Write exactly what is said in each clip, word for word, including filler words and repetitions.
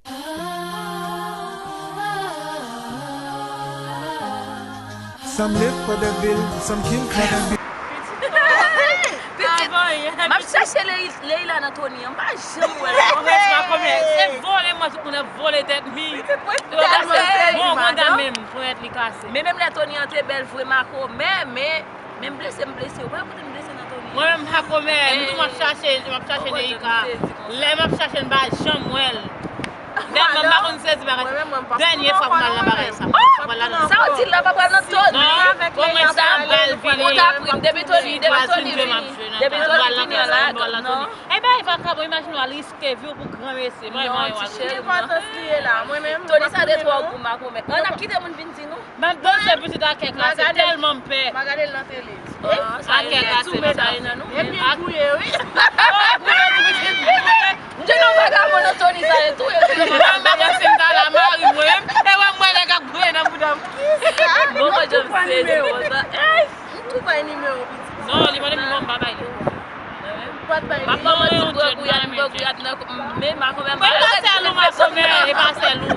Some live for the bill, some kill for the bill. M ap chache Leila nan Tony an, m pa janm wè l. Mwen pa konprann. Se vòlè mwen, tout moun ap vòlè tèt mi. Bon, konda menm, ponyèt li kase. Men menm lè Tony an te bèl vre makomè, men, men m blese, m blese. Ou pa kote m blese nan Tony an? Mwen menm makomè, m tou m ap chache, m ap chache Neika. Lè m ap chache, m pa janm wè l. Dènye, m pa konn sezi bagay sa. Dènye fwa pou m al nan bagay sa. Sa w di la, pa pral nan Tony. Non, bon, mwen sa bal vini. Ou ta pri m depi Tony, depi Tony vini. Depi Tony vini an la, non. E bay vakabon, imajine w al riske vi w pou granmesi. Mwen, mwen, mwen. Ki enpòtans li ye la? Mwen menm, Tony sa de twò gou makomè. Ann ap kite moun vin di nou. M ap panse pitit a kèk la, se tèlman m pè. M a gade l nan tele. A kèk la, se sa. Epi l gouye, wi. M te nan vagabon nan Tony sa, e tou, e tou. Mwen, m pa panse m ta la, mari mwen, e wè m wè nèg ap gouye nan bouda m. Bon, mwen janm sezi konsa. M tou bay nimewo pitit. Non, li pa nimewo, m pa bay li. M ap ban manti, m pran gouyad, m pran gouyad nan men makomè. Mwen pa sèl ou, makomè, e pa sèl ou.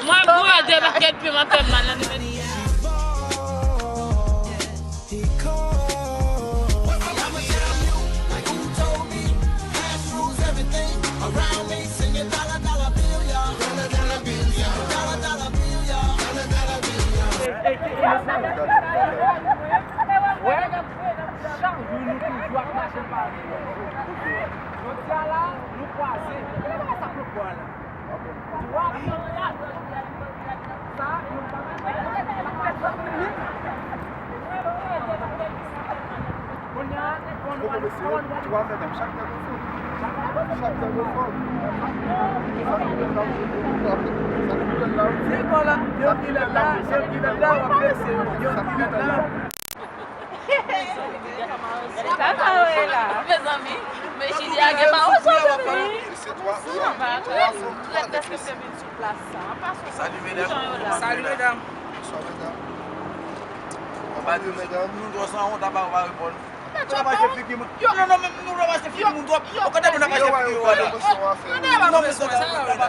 Mwen gouye de pakèt pye, m ap fè mal nan nimewo. Chak jou nou toujou ap mache pare. Jodi a la, nou kwaze. Gade bagay sa k lòt bò a la. Twa mil kat. Sa, yon bagay. Kounye a, kounye a, kounye a, twa mèt, chak nèg yon fòm. Chak nèg yon fòm. Sa ki gen la, sa ki gen la. Se kò la, yo ki lè la, yo ki lè la, w ap vese yo, yo ki lè la. Sa pa wè la. Mezanmi, men Chili a gen mawozo tou. Wi. Sa pa ka. Trèt, èske w te vin sou plas sa? An pasan. Salut mesdames. Salut mesdames. Bonsoir mesdames. Anba di nou, nou dwe san wont apa ou pa reponn. Ou pa mache figi moun. Non, non, men nou pa mache figi moun twòp. Ou konn moun ap mache figi yo. Non, men sa, sa, sa, sa.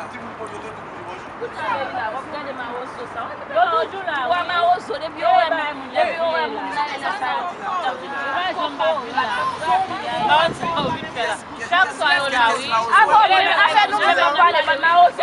Kounye a, Leila, w ap gade mawozo sa. Yo toujou la, wi. Mawozo, depi yo wè moun, depi yo wè moun, Leila sa. Yo pa janm pa vin la. Gad sa w vin fè la. Chak swa yo la, wi. Afè nou menm ap pale, bann mawozo.